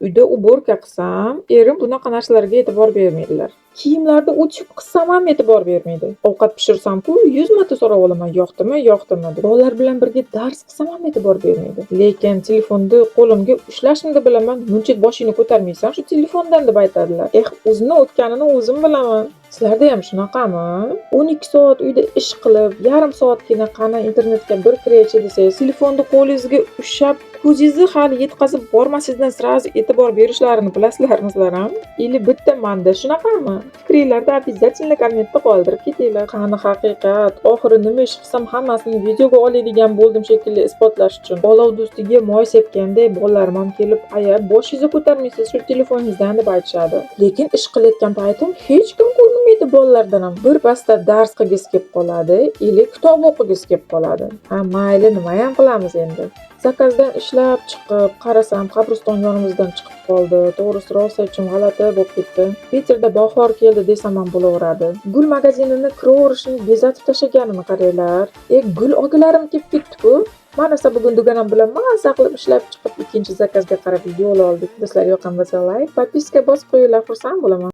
Uyda уборка qilsam, erim bunaqa narsalarga e'tibor bermaydilar. Kiyimlarni утюг qilsam ham e'tibor bermaydi. Ovqat pishirsam-ku, 100 marta so'rab olaman, yoqdimi, yoqdimi deb. Bolalar bilan birga dars qilsam ham e'tibor bermaydi. Lekin telefonni qo'limga ushlashimni bilaman, "Muncha boshingni ko'tarmaysan shu telefondan", deb aytadilar. Eh, o'zini o'tganini o'zim bilaman. Sizlarda ham shunaqami? 12 soat uyda ish qilib, yarim soatgina qani internetga bir kiraychi desangiz, telefonni qo'lingizga ushlab, ko'zingizni hali yetkazib bormasingizdan сразу e'tibor berishlarini bilasizlarmi sizlar ham? Или bitta manda shunaqami? Fikringlarni обязательно kommentda qoldirib ketinglar. Qani haqiqat? Oxiri nima ish qilsam, hammasini videoga oladigan bo'ldim shekilli, isbotlash uchun. Olov do'stiga moy sepganday bolalarim ham kelib, "Aya, boshingizni ko'tarmaysiz shu telefoningizdan", deb aytishadi. Lekin ish qilayotgan paytim hech kim ko'rinmaydi bolalardan ham. Bir pasda dars qilgisi kelib qoladi или kitob o'qigisi kelib qoladi. Ha, mayli, nimayam qilamiz endi. Zakazdan ishlab chiqib, qarasam, qabriston yonimizdan chiqib qoldi. To'g'risi, rosa ichim g'alati bo'lib ketdi. Piterda bahor keldi desam ham bo'laveradi. Gul magazinini kiraverishini bezatib tashlaganini qaranglar. E, gul olgilarim kelib ketdi-ku. Man esa bugun dugonam bilan maza qilib ishlab chiqib, ikkinchi zakazga qarab yo'l oldik. Do'stlar, yoqqan bo'lsa, layk, подписка bosib qo'yinglar, xursand bo'laman.